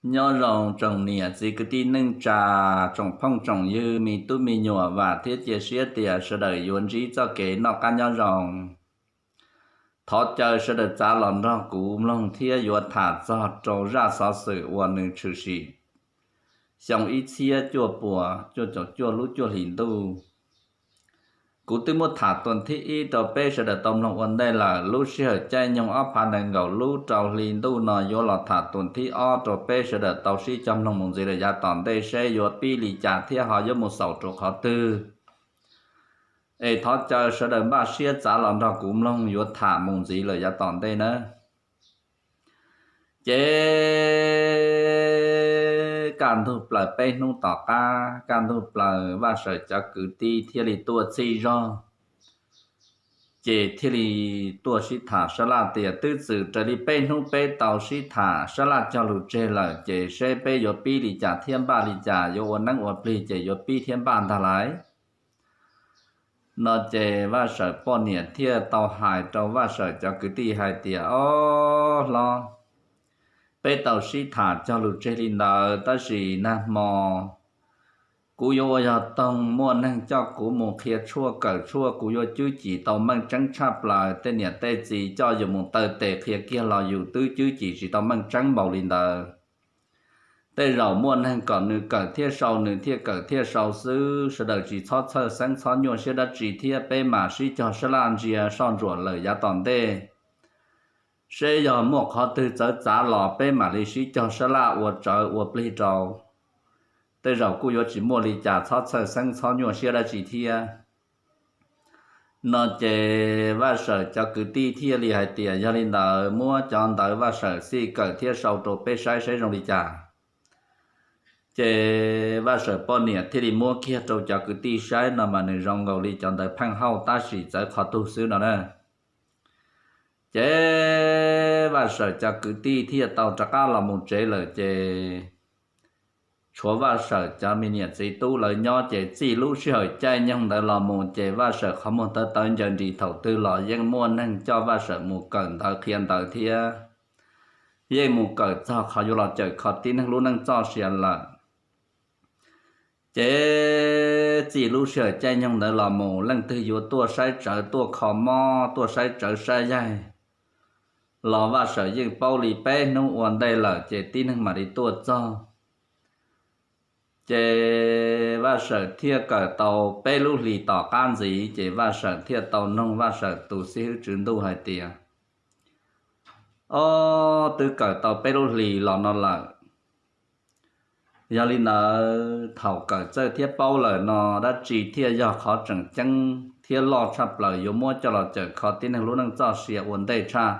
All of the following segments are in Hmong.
Nyob zoo tsoom niam txiv kwv tij neej tsa, tsoom phooj tsoom ywg, me tub me nyuam, vam thiab cia siab tias sawv daws yuav ntsib txoj kev noj qab nyob zoo. Thov caw sawv daws txav los nrog kuv mloog thiab yuav tham txog rau zaj xov xwm uas nws tshwm sim xyoo ib txhiab cuaj puas cuaj caum cuaj lub cuaj hlis ntuj. Kuv twb muab tham tuam thib ib rau peb sawv daws tau mloog ua ntej lawm, lub sij hawm caij nyoog ob phav nees nkaum lub rau hli ntuj no yuav los tham tuam thib ob rau peb sawv daws tau sib cog mloog mus ntxiv lawm yav tom ntej seb yuav pib li cas thiab ho yuav mus xaus rau qhov twg. Es thov caw sawv daws npaj siab txav los nrog kuv mloog yuav tham mus ntxiv lawm yav tom ntej nawb. Ces kaj ntug plaws peb hnub tom qab, kaj ntug plaws Vaj Sawm cov kwv tij thiaj li tuaj txhij zog, ces thiaj li tuaj sib tham sab laj tias twb txwm raws li peb hnub peb tau sib tham sab laj cog lus tseg lawm ces seb peb yuav pib li cas thiab npaj li cas, yuav ua neeb ua plig ces yuav pib thiab npaj ntag lauj. No ces Vaj Sawm poj niam thiaj tau hais rau Vaj Sawm cov kwv tij hais tias, Ob hlob, peb tau sib tham cog lus tseg li ntawd tab sis nag hmo kuv yuav ua yog toog, muaj neeg coj kuv mus qhia tshuaj kawm tshuaj, kuv yuav cwb cim tau meej tseeb tshaj plaws. Tej niam tej txiv coj yus mus taw tes qhia kiag los yus twb cwb cim tsis tau meej tseeb npaum li ntawd. Tej zaum muaj neeg kom nws kawm thiab sau nws thiaj kawm thiaj sau xwb, sawv daws tsis txhob txhawj xeeb txhob nyuaj siab dab tsi thiab peb mam sib cog sab laj ntsia soj ntsuam lawm yav tom ntej. Seb yog muaj qhov twg txawv txav los peb mam li sib cog sab laj ua tsawv ua plig rau. Tej zaum kuj yuav tsis muaj li cas, txhob txhawj xeeb txhob nyuaj siab dab tsi thiab. No ces Vaj Sawm cov kwv tij thiaj li hais tias, Yog li ntawd muab cov ntawv Vaj Sawm xij kawm thiab sau rau peb saib saib zoo li cas. Ces Vaj Sawm poj niam thiaj li muab kiag rau cov kwv tij saib no mas nws zoo nkaus li cov ntawv pheej hauj tab sis txawv qhov twg xwb no na. Ces Vaj Sawm cov kwv tij thiaj tau rov qab los mus tsev lawm ces tshuav Vaj Sawm cov me niam txiv tub lawv nyob ces txij lub sij hawm caij nyoog ntawd los mus ces Vaj Sawm qhov muag tawv tawv ncaws nris thaum twg los yeej muaj neeg coj Vaj Sawm mus kawm ntawv qhia ntawv thiab yeej mus kawm txog qhov yuav los cawm kho tib neeg lub neej txoj sia lawm. Ces txij lub sij hawm caij nyoog ntawd los mus leej twg yuav tuaj saib tsawv tuaj kho mob tuaj saib tsawv saib yaig los Vaj Sawm yeej paub li peb hnub ua ntej lawm ces tib neeg mam li tuaj txog. Ces Vaj Sawm thiaj kawm tau peb lub hlis tom qab ntxiv ces Vaj Sawm thiaj tau noog Vaj Sawm tus xib hwb Tswv Ntuj hais tias, Ob, twb kawm tau peb lub hlis los no lawm. Yog li ntawd thaum kawm txawj thiab paub lawm no dab tsi thiaj yog qhov tseem ceeb thiab loj tshaj plaws yuav muab coj los cawm kho tib neeg lub neej txoj sia ua ntej tshaj?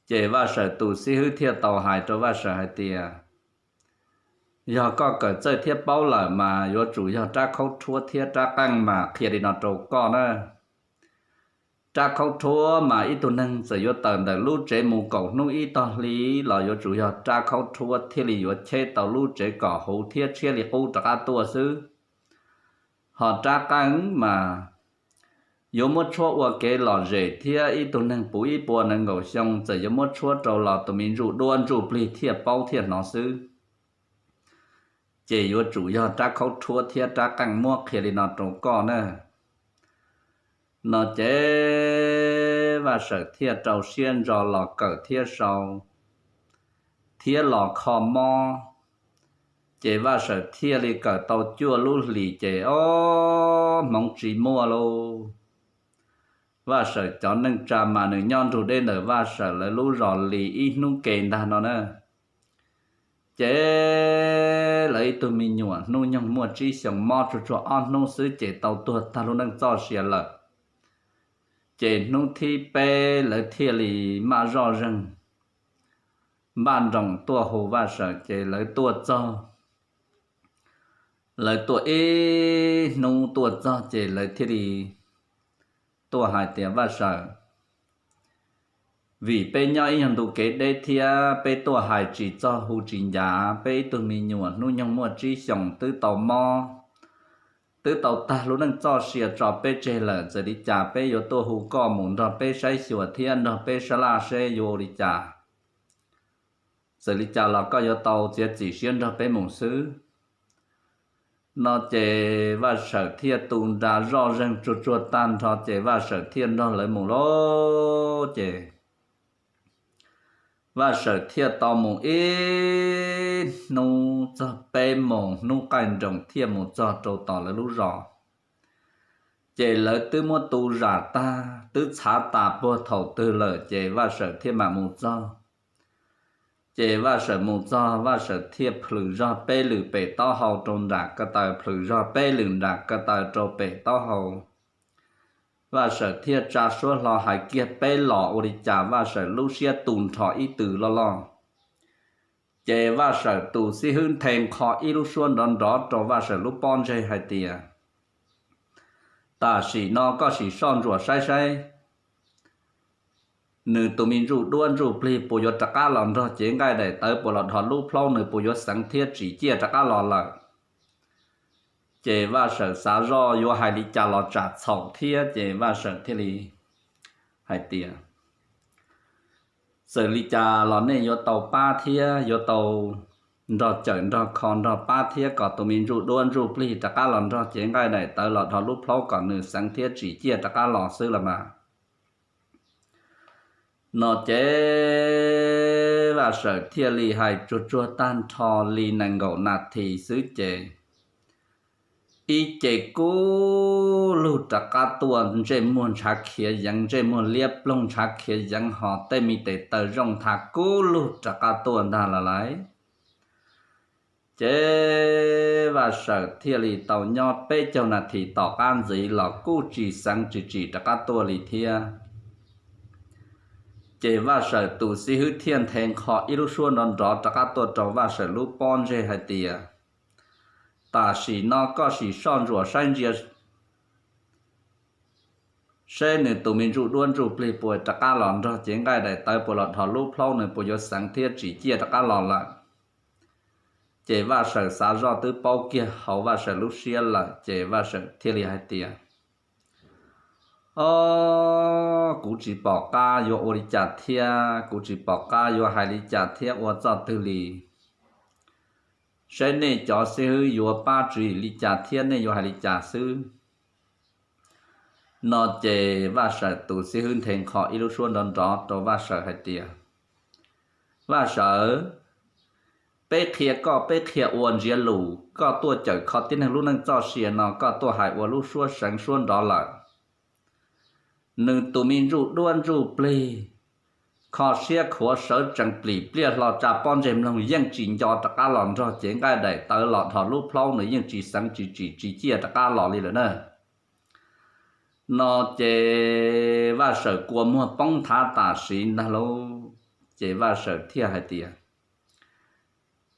Ces Vaj Sawm tus xib hwb thiaj tau hais rau Vaj Sawm hais tias, Yog koj kawm txawj thiab paub lawm mas yuav tsum yog rab khaub rhuab thiab rab qeej mas qhia li no rau koj na. Rab khaub rhuab mas ib tug neeg txawm yuav tawm ntawm lub tsev mus kaum hnub ib tog hli los yuav tsum yog rab khaub rhuab thiaj li yuav cheb tau lub tsev kom huv thiab tshiab li qub rov qab tuaj xwb. Ho rab qeej mas yuav muab tshuab ua kev lom zem thiab ib tug neeg puv ib puas nees nkaum xyoo txawm yuav muab tshuab rau los tus me ntsuj duab ntsuj plig thiaj paub thiaj hnov xwb. Ces yuav tsum yog rab khaub rhuab thiab rab qeej muab qhia li no rau koj na. No ces Vaj Sawm thiaj rau siab ntso los kawm thiab sau thiab los kho mob. Ces Vaj Sawm thiaj li kawm tau cuaj lub hlis ces ob hmoov tsis muaj lauj. Vaj Sawm cov neej tsa mas nws nyob nrug deb ntawm Vaj Sawm lawv lub zos li ib hnub ke ntag no na. Ces lawv ib tug me nyuam hnub nyoog muaj tsib xyoos mob tsuag tsuag ob hnub xwb ces tau tuag tag lub neej txoj sia lawm. Ces hnub thib peb lawv thiaj li maj zoj zeeg npaj nroos tuaj hu Vaj Sawm ces lawv tuaj txog. Lawv tuaj ib hnub tuaj txog ces lawv thiaj li tuaj hais tias, Vaj Sawm, vim peb nyob ib nyuag ntu kev deb thiab peb tuaj hais tsis txog hu tsis ncav, peb ib tug me nyuam hnub nyoog muaj tsib xyoos twb tau mob, twb tau tag lub neej txoj sia tso peb tseg lawm, txawm li cas peb yuav tuaj hu koj mus nrog peb saib xyuas thiab nrog peb sab laj seb yuav ua li cas. txawm li cas los koj yuav tau txiav txim siab nrog peb mus xwb. No ces Vaj Sawm thiaj tu nra zoj zeeg tsuag tsuag tag nrho ces Vaj Sawm thiaj nrog lawv mus lauj. Ces Vaj Sawm thiaj tau mus ib hnub txog peb moos hnub qaij nroos thiaj mus txog rau tom lawv lub zos. Ces lawv twb muab tu zam tag twb txhav tas puag thaum twg lawm ces Vaj Sawm thiaj mam mus txog. Ces Vaj Sawm mus txog Vaj Sawm thiaj plhws zog peb lwm pem taub hau rau nram ko taw, plhws zog peb lwm nram ko taw rau pem taub hau. Vaj Sawm thiaj tsa suab hlo hais kiag peb los ua li cas Vaj Sawm lub siab tu nrho ib tw loj loj. Ces Vaj Sawm tus xib hwb nthe nqho ib lub suab nrov nrov rau Vaj Sawm lub pob ntseg hais tias, tam sim no koj sim soj ntsuam saib saib nws tus me ntsuj duab ntsuj plig puas yuav rov qab los nrog cev nqaij daim tawv puas los dhos lub plhaub, nws puas yuav xeev thiab tsim ciaj rov qab los lawm. Ces Vaj Sawm xav zoj yuav hais li cas los tsam txhaum thiab ces Vaj Sawm thiaj li hais tias, txawm li cas los nej yuav tau pab thiab yuav tau nrog cawm nrog kho nrog pab thiab kom tus me ntsuj duab ntsuj plig rov qab los nrog cev nqaij daim tawv los dhos lub plhaub kom nws xeev thiab tsim ciaj rov qab los xwb los mas. No ces Vaj Sawm thiaj li hais tsuag tsuag tag nrho li nees nkaum nas this xwb ces ib ce kub lug rov qab tuaj, ntsej muag ntshav khiav yeev, ntsej muag liab ploog ntshav khiav yeev ho tej me tes taw zooj nthav kub lug rov qab tuaj ntag lawm lauj. Ces Vaj Sawm thiaj li tau nyob peb caug nas this tom qab ntxiv los kuj tsis xeev tsis tsim rov qab tuaj li thiab. Ces Vaj Sawm tus xib hwb thiaj nthe nqho ib lub suab nrov nrov rov qab tuaj rau Vaj Sawm lub pob ntseg hais tias, tam sim no koj sim soj ntsuam saib ntsia seb nws tus me ntsuj duab ntsuj plig puas rov qab los nrog cev nqaij daim tawv puas los dhos lub plhaub, nws puas yuav xeev thiab tsim ciaj rov qab los lawm. Ces Vaj Sawm xav zoj twb paub kiag hauv Vaj Sawm lub siab lawm ces Vaj Sawm thiaj li hais tias, o, kuv tsis pom qab yuav ua li cas thiab, kuv tsis pom qab yuav hais li cas thiab ua txoj twg li. Saib nej cov xib hwb yuav pab tswv yim li cas thiab nej yuav hais li cas xwb. No ces Vaj Sawm tus xib hwb nthe nqho ib lub suab nrov nrov rau Vaj Sawm hais tias, Vaj Sawm, peb qhia koj, peb qhia ua ntsiav lus, koj tuaj cawm kho tib neeg lub neej txoj sia no koj tuaj hais ua lub suab seev suab nrov lawm. Nws tus me ntsuj duab ntsuj plig, kho siab khuav sawv tsees plim pliaj hlo tsa pob ntseg mloog yeej tsis nco rov qab los nrog cev nqaij daim tawv los dhos lub plhaub, nws yeej tsis xeev tsis tsim tsis ciaj rov qab los li lawm na. No ces Vaj Sawm kua muag poob nthav tam sim ntag lauj. Ces Vaj Sawm thiaj hais tias,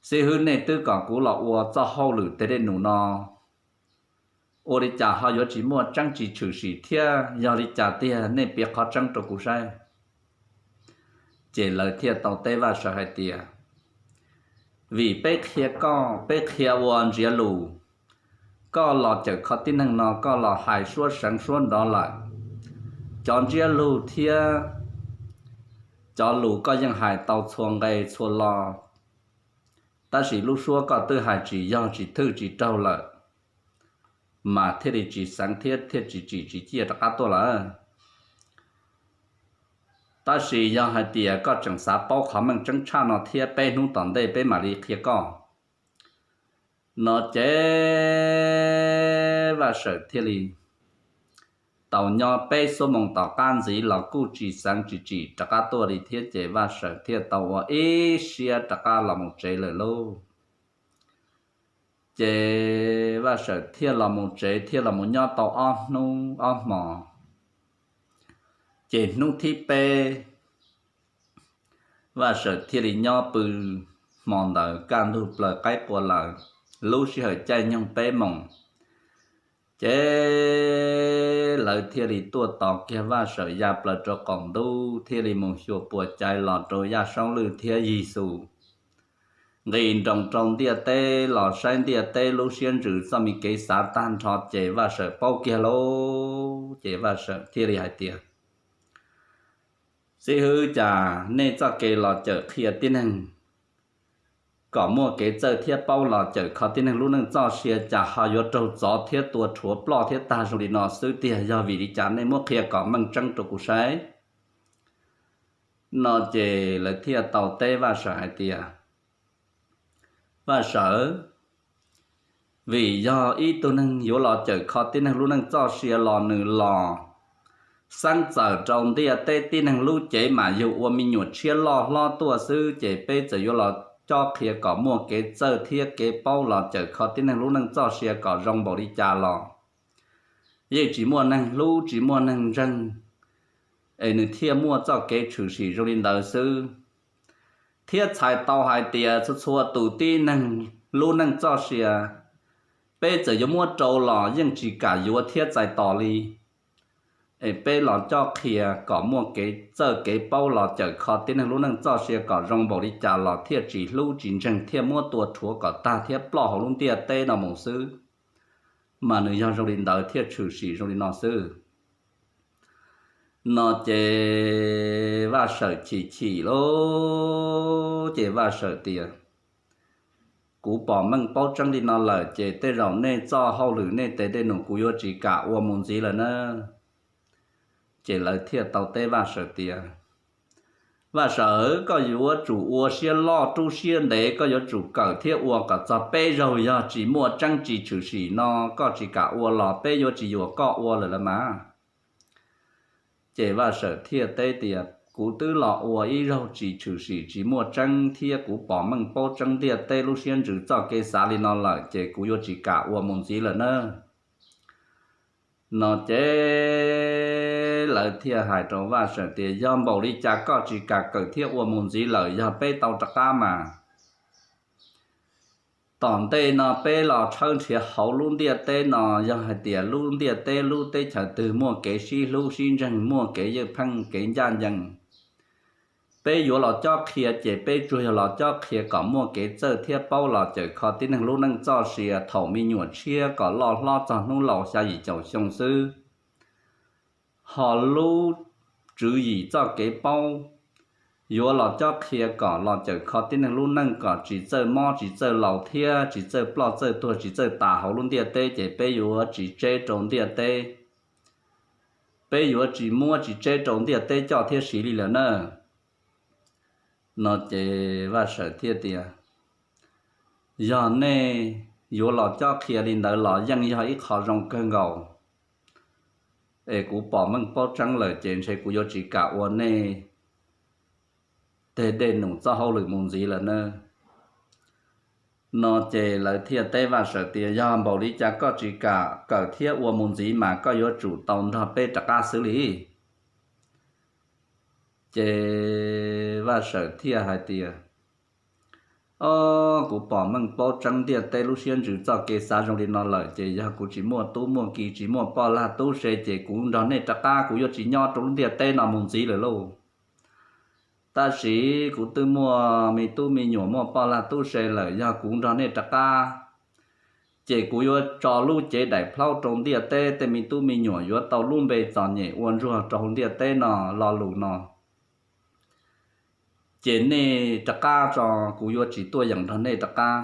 xib hwb, nej twb kom kuv los ua txoj hauj lwm tej dej num no, ua li cas ho yuav tsis muaj tseeb tsis tshwm sim thiab, yog li cas tiag nej piav qhov tseeb rau kuv saib. Ces lawv thiaj tau teb Vaj Sawm hais tias, vim peb qhia koj, peb qhia ua ntsiav lus, koj los cawm kho tib neeg no koj los hais suab seev suab nrov lawm. Cov ntsiab lus thiab cov lus koj yeej hais tau txhua nqe txhua lo, tab sis lub suab koj twb hais tsis yog tsis thwj tsis raug lawm, mas thiaj li tsis xeev thiab thiaj tsis tsim tsis ciaj rov qab tuaj lawm. Tab sis yog hais tias koj tseem xav paub qhov meej tseeb tshaj no thiab, peb hnub tom ntej peb mam li qhia koj. No ces Vaj Sawm thiaj li tau nyob peb xuab moos tom qab ntxiv los kuj tsis xeev tsis tsim rov qab tuaj li thiab, ces Vaj Sawm thiaj tau ua ib siab rov qab los mus tsev lawm lauj. Ces Vaj Sawm thiaj los mus tsev thiaj los mus nyob tau ob hnub ob hmos. Ces hnub thib peb, Vaj Sawm thiaj li nyob pw hmo ntawd kaj ntug plaws qaib qua lawm, lub sij hawm caij nyoog peb moos. Ces lawv thiaj li tuaj tos kiag Vaj Sawm ya plaws rau qaum ntuj thiaj li mus xyuas puas cai los rau Yaj Saub Lwj thiab Yig Xus. Nqis nroos rau ntiaj teb los saib ntiaj teb lub siab ntsws txoj me kev xav tag nrho ces Vaj Sawm paub kiag lauj. Ces Vaj Sawm thiaj li hais tias, xib hwb, cas nej txoj kev los cawm qhia tib neeg kom muaj kev txawj thiab paub los cawm kho tib neeg lub neej txoj sia, cas ho yuav raug txov thiab tua rhuav ploj thiab tag zoo li no xwb tiag? Yog vim li cas? Nej muab qhia kom meej tseeb rau kuv saib. No ces lawv thiaj tau teb Vaj Sawm hais tias, Vaj Sawm, vim yog ib tug neeg yuav los cawm kho tib neeg lub neej txoj sia los nws los xeeb txawm rau ntiaj teb tib neeg lub cev mas yug ua me nyuam tshiab loj hlob tuaj xwb, ces peb txawm yuav los cob qhia kom muaj kev txawj thiab kev paub los cawm kho tib neeg lub neej txoj sia kom zoo npaum li cas los yeej tsis muaj neeg hlub tsis muaj neeg ntseeg, es nws thiaj muaj txoj kev tshwm sim zoo li ntawd xwb. Thiab txhais tau hais tias txhua txhua tus tib neeg lub neej txoj sia, peb txawm yuav muab rau los yeej tsis kam yuav thiab txais tos li. Es peb los cob qhia kom muaj kev txawj kev paub los cawm kho tib neeg lub neej txoj sia kom zoo npaum li cas los thiaj tsis hlub tsis ntseeg thiaj muab tua rhuav kom tag thiab ploj hauv lub ntiaj teb no mus xwb. Mas nws yog zoo li ntawd thiaj tshwm sim zoo li no xwb. No ces Vaj Sawm chim chim lauj, ces Vaj Sawm tias, Kuv pom meej paub tseeb li no lawm ces tej zaum nej txoj hauj lwm nej tes dej num kuv yuav tsis kam ua mus ntxiv lawm na. Ces lawv thiaj tau teb Vaj Sawm tias, Vaj Sawm, koj yuav tsum ua siab loj rub siab ntev, koj yuav tsum kawm thiab ua kom txog peb zaug, yog tsis muaj tseeb tsis tshwm sim no koj tsis kam ua los peb yuav tsis yuam koj ua lawm lawm mas. Ces Vaj Sawm thiaj teb tias, Kuv twb los ua ib zaug tsis tshwm sim tsis muaj tseeb thiab kuv pom meej paub tseeb ntiaj teb lub siab ntsws txoj kev xav li no lawm ces kuv yuav tsis kam ua mus ntxiv lawm na. No ces lawv thiaj hais rau Vaj Sawm tias, Yog npaum li cas koj tsis kam kawm thiab ua mus ntxiv lawm, yog peb tau rov qab mas tom ntej no peb los tshawb nrhiav hauv lub ntiaj teb no, yog hais tias lub ntiaj teb lub teb chaws twg muaj kev sib hlub sib ntseeg, muaj kev ywj pheej kev ncaj ncees, peb yuav los cob qhia ces peb tsuas yog los cob qhia kom muaj kev txawj thiab paub los cawm kho tib neeg lub neej txoj sia thaum me nyuam tshiab kom loj hlob txog hnub laus xya yim caum xyoo xwb. Ho lub tswv yim txoj kev paub yuav los cob qhia kom los cawm kho tib neeg lub neej kom tsis txawj mob tsis txawj laus thiab tsis txawj ploj txawj tuag tsis txawj tas hauv lub ntiaj teb ces peb yuav tsis tseb rau ntiaj teb, peb yuav tsis muab tsis tseb rau ntiaj teb coj thiab siv li lawm na. No ces Vaj Sawm thiaj tias, Yog nej yuav los cob qhia li ntawd los yeej yog ib qho zoo kawg nkaus, es kuv pom meej paub tseeb lawm ces ntshe kuv yuav tsis kam ua nej teg dej num txoj hauj lwm mus ntxiv lawm na. No ces lawv thiaj teb Vaj Sawm tias, Yog npaum li cas koj tsis kam kawm thiab ua mus ntxiv mas koj yuav tsum tau nrog peb rov qab xwb li. Ces Vaj Sawm thiaj hais tias, Ob, kuv pom meej paub tseeb ntiaj teb lub siab ntsws txoj kev xav zoo li no lawm ces yog kuv tsis muaj tub muaj ki tsis muaj poj lag tub se ces kuv nrog nej rov qab, kuv yuav tsis nyob rau lub ntiaj teb no mus ntxiv lawm lauj. Tab sis kuv twb muaj me tub me nyuam muaj poj lag tub se lawm, yog kuv nrog nej rov qab ces kuv yuav tso lub cev daim plaub rau ntiaj teb, tej me tub me nyuam yuav tau lub npe txom nyem ua ntsuag rau hauv ntiaj teb no. Lo lus no ces nej rov qab tso, kuv yuav tsis tuaj yeem nrog nej rov qab.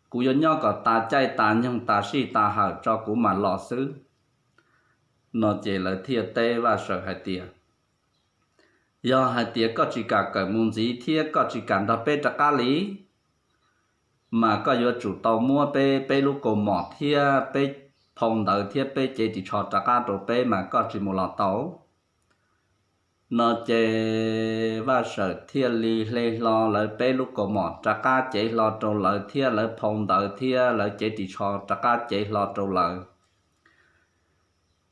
Kuv yuav nyob kom tas caij tas nyoog tas sij tas hawm tso kuv mam los xwb. No ces lawv thiaj teb Vaj Sawm hais tias, Yog hais tias koj tsis kam kawm mus ntxiv thiab koj tsis kam nrog peb rov qab li, mas koj yuav tsum tau muab peb, peb lub kaus mom thiab peb phau ntawv thiab peb cev ris tsho rov qab rau peb mas koj tsis mus los tau. No ces Vaj Sawm thiaj li hle hlo lawv peb lub kaus mom rov qab cev hlo rau lawv thiab lawv phau ntawv thiab lawv cev ris tsho rov qab cev hlo rau lawv.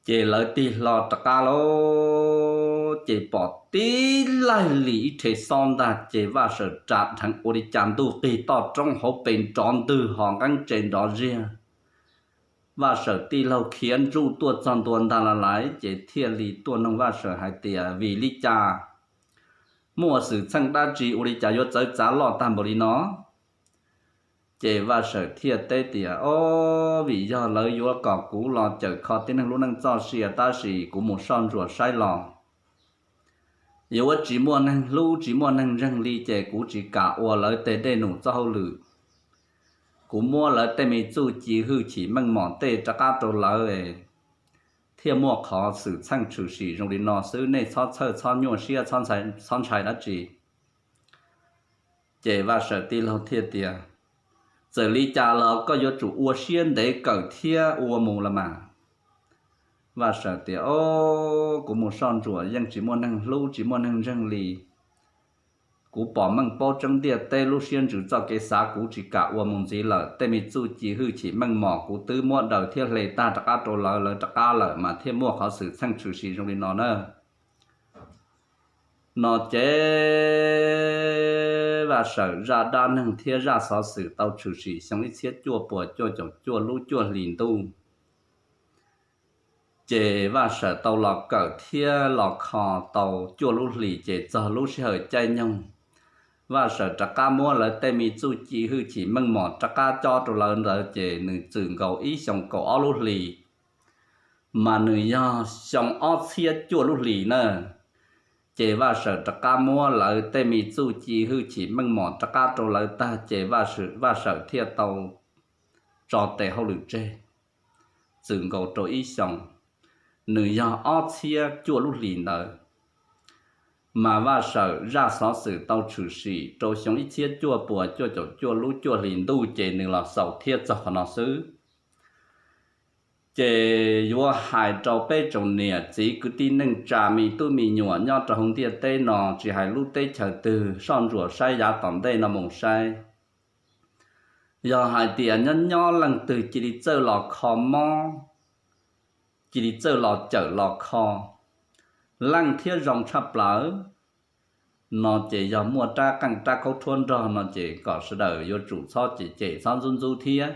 Ces lawv tig hlo rov qab lauj, ces pom tib laig li ib rhe xob ntag, ces Vaj Sawm ras dheev ua li cas ntuj qig toj roob hauv pes nrov ntwg ho nqeeb tse nrov ziag. Vaj Sawm tij laug khiav ntsuj tuaj txog ntua ntag lawm, ces thiaj li tuaj nug Vaj Sawm hais tias, Vim li cas? Muaj xwm txheej dab tsi ua li cas yuav txawv txav loj tag npaum li no? Ces Vaj Sawm thiaj teb tias, Ob, vim yog lawv yuav kom kuv los cawm kho tib neeg lub neej txoj sia tab sis kuv mus soj ntsuam saib los yuav tsis muaj neeg hlub tsis muaj neeg ntseeg li ces kuv tsis kam ua lawv tej dej num txoj hauj lwm. Kuv muab lawv tej me txuj ci hwj chim meej mom tej rov qab rau lawv, thiaj muaj qhov xwm txheej tshwm sim zoo li no xwb, nej txhob txhawj txhob nyuaj siab txhob ntshai dab tsi. Ces Vaj Sawm tij laug thiaj tias, txawm li cas los koj yuav tsum ua siab ntev kawm thiab ua mus los mas. Vaj Sawm tias, o, kuv mus soj ntsuam yeej tsis muaj neeg hlub tsis muaj neeg ntseeg li. Kuv pom meej paub tseeb ntiaj teb lub siab ntsws txoj kev xav kuv tsis kam ua mus ntxiv lawm, tej me txuj ci hwj chim meej mom kuv twb muab daws thiab hle tag rov qab rau lawv, lawv rov qab lawm mas thiaj muaj qhov xwm txheej tshwm sim zoo li no na. No ces Vaj Sawm zaj dab neeg thiab zaj xov xwm tau tshwm sim xyoo ib txhiab cuaj puas cuaj caum cuaj lub cuaj hlis ntuj. Ces Vaj Sawm tau los kawm thiab los kho tau cuaj lub hlis ces txog lub sij hawm caij nyoog Vaj Sawm rov qab muab lawv tej me txuj ci hwj chim meej mom rov qab cob rau lawv ntawd ces nws txwm nkaus ib xyoos kaum ob lub hlis, mas nws yog xyoo ob txhiab cuaj lub hlis na. Ces Vaj Sawm rov qab muab lawv tej me txuj ci hwj chim meej mom rov qab rau lawv tag ces Vaj Sawm thiaj tau tso tes hauj lwm tseg, txwm nkaus rau ib xyoos, nws yog ob txhiab cuaj lub hlis ntawd. Mas Vaj Sawm zaj xov xwm tau tshwm sim rau xyoo ib txhiab cuaj puas cuaj caum cuaj lub cuaj hlis ntuj ces nws los xaus thiab txog qhov no xwb. Ces yuav hais rau peb tsoom niam txiv kwv tij neej tsa me tub me nyuam nyob rau hauv ntiaj teb no tsis hais lub teb chaws twg soj ntsuam saib yav tom ntej no mus saib. Yog hais tias nyob nyob leej twg cia li txawj los kho mob, cia li txawj los cawm los kho, leej thiab zoo tshaj plaws no ces yog muaj rab qeej rab khaub rhuab nrog no ces kom sawv daws yuav tsum txhob cem cem txhob ntxub ntxub thiab.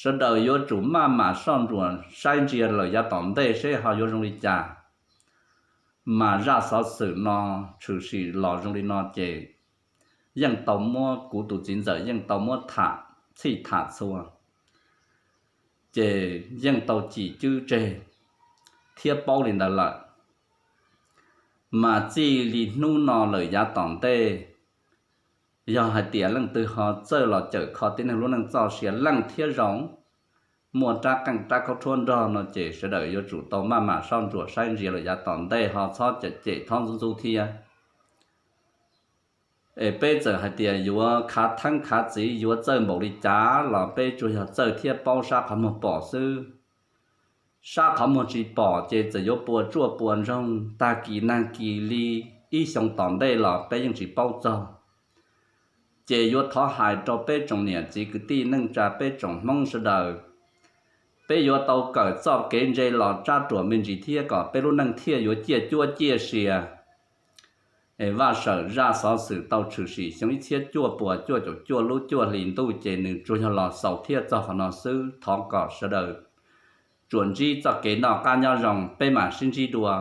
Sawv daws yuav tsum maj mam soj ntsuam saib ntsia lawm yav tom ntej seb ho yuav zoo li cas. Mas zaj xov xwm no tshwm sim los zoo li no ces yeej tau muab kuv tus txiv ntxawm yeej tau muab tham txhij tham txhua, ces yeej tau cim cwb tseg thiab paub li ntawd lawm. Mas txij li hnub no lawm yav tom ntej, yog hais tias leej twg ho txawj los cawm kho tib neeg lub neej txoj sia leej thiab zoo, muaj rab qeej rab khaub rhuab nrog no ces sawv daws yuav tsum tau maj mam soj ntsuam saib ntsia lawm yav tom ntej ho txhob cem cem txhob ntxub ntxub thiab. Es peb txawm hais tias yuav khav theeb khav txiv yuav txawj npaum li cas los peb tsuas yog txawj thiab paub sab qhov muag pom xwb. Sab qhov muag tsis pom ces txawm yuav puas tsuaj puas ntsoog tag kis nag kis li ib xyoo tom ntej los peb yeej tsis paub txog. Ces yuav thov hais rau peb tsoom niam txiv kwv tij neej tsa peb tsoom Hmoob sawv daws, peb yuav tau kawm txoj kev ntse los tsab ruam me ntsis thiab kom peb lub neej thiaj yuav ciaj cuab ciaj sia. Es Vaj Sawm zaj xov xwm tau tshwm sim xyoo ib txhiab cuaj puas cuaj caum cuaj lub cuaj hlis ntuj ces nws tsuas yog los xaus thiab txog qhov no xwb. Thov kom sawv daws tsuas ntsib txoj kev noj qab nyob zoo, peb mam sib ntsib dua.